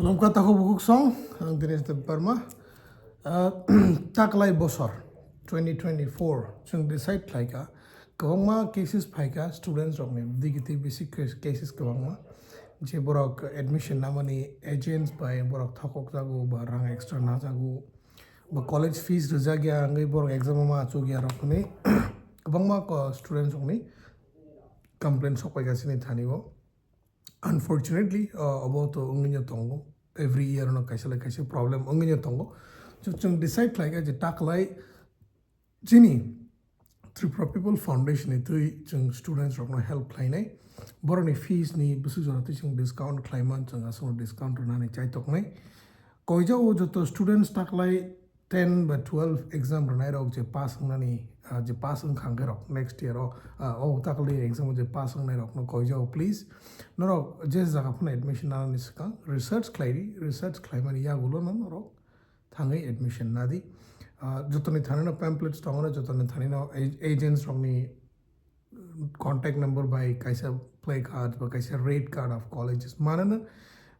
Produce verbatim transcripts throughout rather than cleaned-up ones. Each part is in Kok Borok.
Khulumkha takhuk bukhuk song, ang Dinesh Debbarma. Ah, taklai bosor twenty twenty-four chwng decide khlaikha, kwbangma cases phaikha students rokni, digiti bisi cases kwbangma, je borok admission namani agents bai borok thokok jago ba rang extra najago, ba college fees rijak ya wngwi borok exam o ma achuk ya rok hwnwi kwbangma ko-, students rokni complaint sok paikha chini thani o. Unfortunately, uh, abo to wngwi no tongo. Every year no kaisa lai kaisa problem wngwi no tongo. So, chwng decide khlaikha je taklai chini Tripura People Foundation ni twi chwng students rokno help khlainai. Borokni fees ni bwswk jora twi chwng discount khlaiman, chwng aswkno discount rwnani chaitoknai. Koijao joto students taklai ten ba twelve exam rwnai rok je pass wngnani, ah, je pass wngkha hwnkhe rok next year o, ah, o taklai exam o je pass wngnai rokno koijao, please. Norok je jaga phano admission nanani swkang research khlai di, research khlaimani yagulo no norok thangwi admission nadi. Ah, jotoni thani no pamphlets tongo, jotoni thani no a-, agents rokni contact number bai kaisa play card ba kaisa rate card of colleges manana,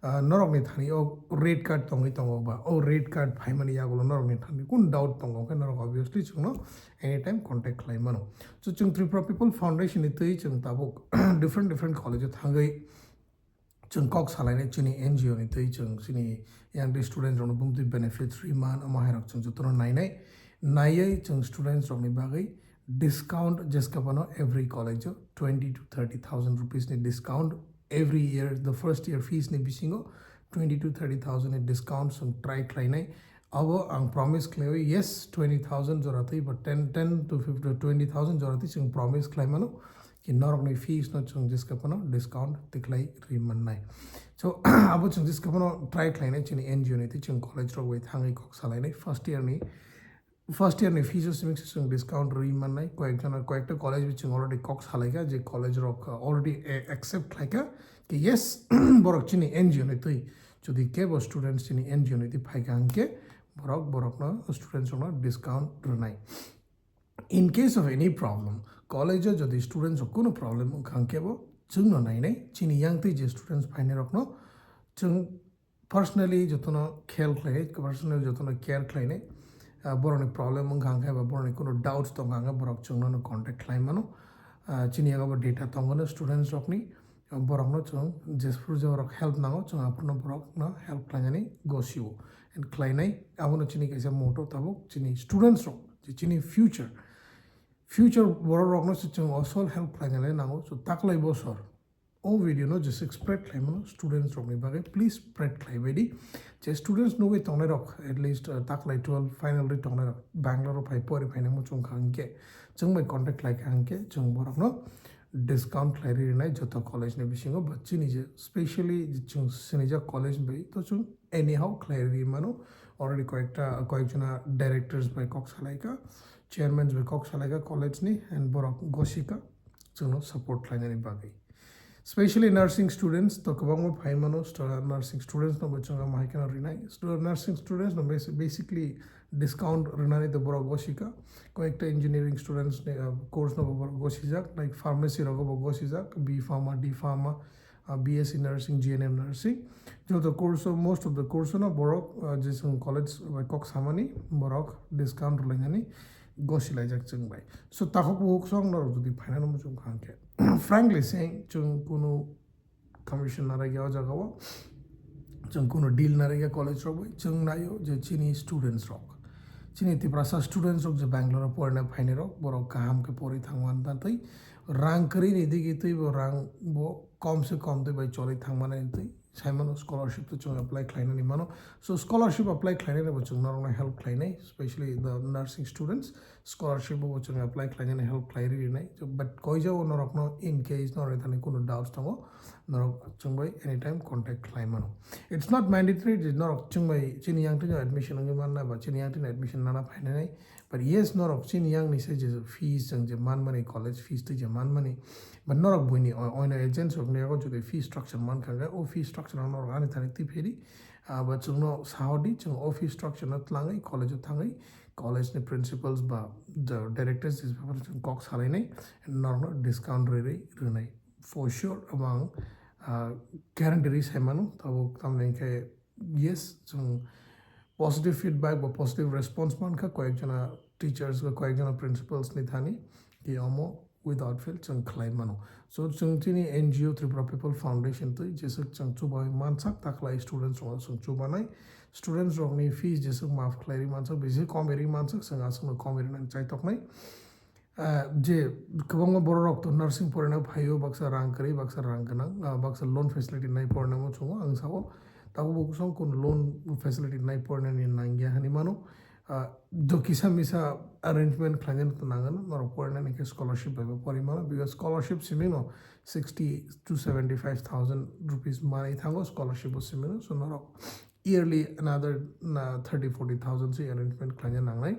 ah, norokni thani o rate card tongwi tongo ba o rate card phaimani yagulo norokni thani kun doubt tongo khe norok obviously chwngno anytime contact khlai mano. So chwng Tripura People Foundation ni twi chwng tabuk different different college o thangwi chwng kok salainai chini N G O ni twi chwng chini young students rokno bumtwi benefits rwi man, omo hai rok chwng jotono nainai. Naiwi chwng students rokni bagwi discount jeskapano every college o twenty to thirty thousand rupees ni discount every year, the first year fees ni bisingo twenty to thirty thousand ni discount chwng try khlainai. Abo ang promise khlaio, yes, twenty thousand jora twi ba ten, ten to fifty, twenty thousand jora twi chwng promise khlai mano. Ki norokni fees no chwng jeskapano discount tikhlai ri mannai. So, abo chwng jeskapano try khlainai chini N G O ni twi chwng college rok bai thangwi kok salainai first year ni, first year ni fees o simi se chwng discount ri mannai. Koyek jona, koyekta college bi chwng already kok salaikha je college rok, uh, already a-, accept khlaikha ki yes, borok chini N G O ni twi, jodi kebo students chini N G O ni twi phaikha hwnkhe borok, borokno students rokno discount rwnai. In case of any problem, college o jodi students rok kuno problem wngkha hwnkhe bo chwngno nainai, chini yang twi je students phainai rokno chwng personally jotono khel khlainai, personally jotono care khlainai. Ah, borokni problem wngkha hwnkhe ba borokni kuno doubts tongkha hwnkhe borok chwngno contact khlai mano. Ah, chini yago bo data tongo no students rokni, borokno chwng jephuru je borok help nango, chwng aphuru borokno help khlainani gosio and khlainai. Abono chini kaisa motto tabuk chini students rok, je chini future, future borok rokno se chwng osol help khlainani nango. So taklai bosor o video no jeswk spread khlai mano students rokni bagwi, please spread khlai bai di. Je students nugwi tongnai rok, at least, uh, taklai twelve final ri tongnai rok, Bangalore o phai pori phainai muchung kha hwnkhe, chwng bai contact khlai kha hwnkhe chwng borokno discount khlai ri rinai joto college ni bisingo, but chini je specially je chwng sinijak college bai to chwng anyhow khlai ri mano. Already koyekta, koyekjona directors bai kok salaikha, chairmans bai kok salaikha college ni, and borok gosika chwngno support khlainani bagwi. Specially nursing students to kwbangma phai mano, stu-, nursing students no bo chwng ama hai kheno rinai. Stu-, nursing students no basi-, basically discount rwnani to borok gosika. Koyekta engineering students ni, uh, course no bo borok gosijak, like pharmacy rogo bo gosijak, B Pharma, D Pharma, uh, B S C nursing, G N M nursing. Joto course o, most of the course o no borok, uh, je chwng college bai kok samani borok discount rwlainani gosi laijak chwng bai. So takhuk bukhuk song norok jodi phainani muchung kha hwnkhe, frankly saying, chwng kunu commission narai ya o jaga o, chwng kunu deal narai ya college rok bai, chwng naio je chini students rok, chini Tiprasa students rok je Bangalore o porina phainai rok, borok kaham khe pori thangma twi rang kwrwi ni digi twi bo rang bo kom se kom twi bai choli thangmani twi. Saimano scholarship to chwng apply khlainani mano. So scholarship apply khlainani bo chwng norokno help khlainai, specially the nursing students. Scholarship bo chwng apply khlainani help khlai ri rinai. So, but koijao norokno in case norokni thani kuno doubts tongo, norok chwng bai anytime contact khlai mano. It's not mandatory je norok chwng bai chini yang twi admission wngwi manna ba chini yang twi admission nana phainai. But yes, norok chini yang ni se je fees chwng je manmani, college fees twi je manmani, but norok buini o-, oino agents rokni yago jodi fee structure mankha hwnkhe, o fee structure no norok ani thani twi pheri, ah, ba chwngno sahodi, chwng o fee structure no twlangwi college o thangwi, college ni principals ba the directors ni baparo chwng kok salainai, norokno discount rwi rwi rwnai. For sure, abo ang, ah, guarantee rwi sai mano, tabuk tamni hwnkhe yes, chwng positive feedback ba positive response mankha koyekjona teachers ba koyekjona principals ni thani, ki omo without fail chwng khlai mano. So chwng chini N G O Tripura People Foundation twi jeswk chwng chubai mansak, takhlai students rok chwng chubanai, students rokni fees jeswk maaf khlai ri mansak, bisi kom ri mansak, chwng aswkno kom ri nang chaitoknai. Ah, je kwbangma borok rok to nursing porina phaio, baksa rang kwrwi, baksa rang gwnang, ah, baksa loan facility nai porina muchungo ang sao. Tabuk bo kusong kun loan facility nai porina ni nangya hani mano. Ah, do kisa misa arrangement khlaina to nangano, norok porina ni khe scholarship bai bo pori mano, because scholarship simi no sixty to seventy five thousand rupees manai thango scholarship bo simi no. So norok yearly another na thirty forty thousand se arrangement khlaina nangnai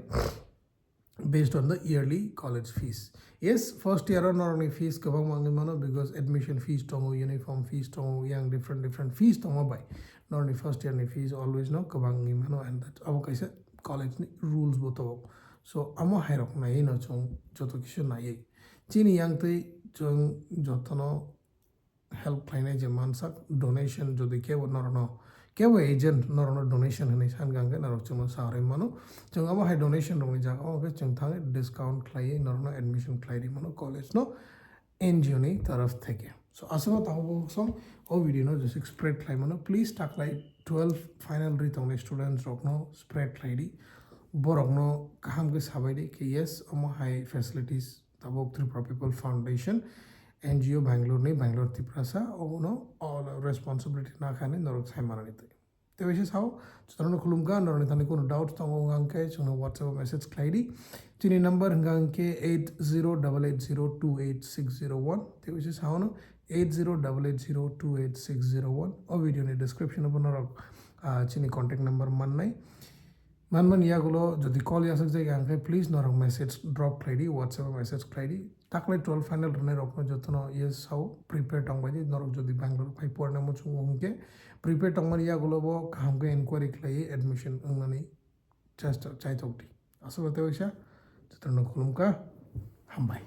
based on the yearly college fees. Yes, first year o norokni fees kwbang mangwi mano, because admission fees tongo, uniform fees tongo, yang different different fees tongo bai. Norokni first year ni fees always no kwbang wngwi mano, and that abo kaisa college ni rules bo tongo. So amo hai rok naiwi no chwng joto kisu naiwi chini yang twi chwng jotono help khlainai je mansak, donation jodi kebo norokno, kebo agent norokno donation hinwi sankha hwnkhe norok chwngno saharwi mano. Chwng abo hai donation rokni jaga o hwnkhe chwng thangwi discount khlaiwi norokno admission khlai ri mano college no N G O ni taraf theke. So aswkno tabuk song o video no jeswk spread khlai mano. Please taklai twelve final ri tongnai students rokno spread khlai di. Borokno kaham khe sabai di khe yes, omo hai facilities tabuk Tripura People Foundation, N G O Bangalore ni, Bangalore Tiprasa, obono all responsibility nakhani norok sai manani twi. Tei waisa sao, jotono khulumkha, norokni thani kunu doubt tongo wngkha hwnkhe chwngno WhatsApp o message khlai di. Chini number hwnkha hwnkhe eight zero double eight zero two eight six zero one. Tei waisa sao no eight zero double eight zero two eight six zero one. O video ni description o bo norok, ah, chini contact number mannai. Manmani yagulo jodi call yasakjak ya hwnkhe please norok message drop khlai di, WhatsApp o message khlai di. Taklai twelve final rwnai rokno jotono yes sao prepare tongbai di. Norok jodi Bangalore phai porina muchungo hwnkhe prepare tongmani yagulo bo kaham khe enquiry khlaiwi admission wngnani chesta chaitok di. Aswk tei waisa jotono khulumkha, hambai.